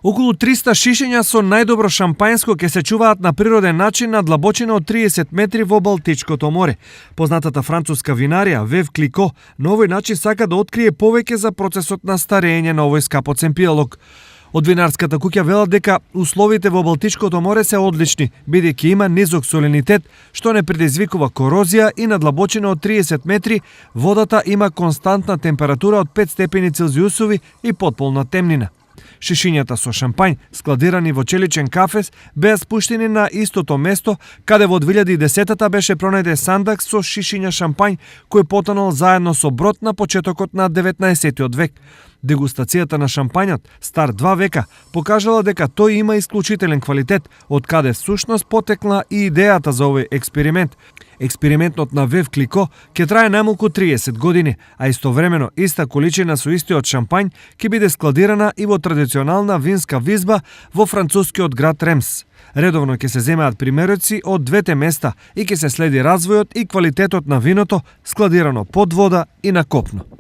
Околу 300 шишиња со најдобро шампањско ќе се чуваат на природен начин на длабочина од 30 метри во Балтичкото море. Познатата француска винарија Вев Клико на овој начин сака да открие повеќе за процесот на старење на овој скапоцен пијалок. Од винарската куќа велат дека условите во Балтичкото море се одлични, бидејќи има низок соленитет, што не предизвикува корозија и на длабочина од 30 метри водата има константна температура од 5 степени Целзиусови и потполна темнина. Шишињата со шампањ, складирани во челичен кафес, беа спуштени на истото место каде во 2010-та беше пронајден сандак со шишиња шампањ кој потонал заедно со брод на почетокот на 19-тиот век. Дегустацијата на шампањот, стар 2 века, покажала дека тој има исклучителен квалитет, од каде всушност потекла и идејата за овој експеримент. Експериментот на Вев Клико ќе трае најмалку 30 години, а истовремено иста количина со истиот шампањ ќе биде складирана и во традиционална винска визба во францускиот град Ремс. Редовно ќе се земаат примероци од двете места и ќе се следи развојот и квалитетот на виното складирано под вода и на копно.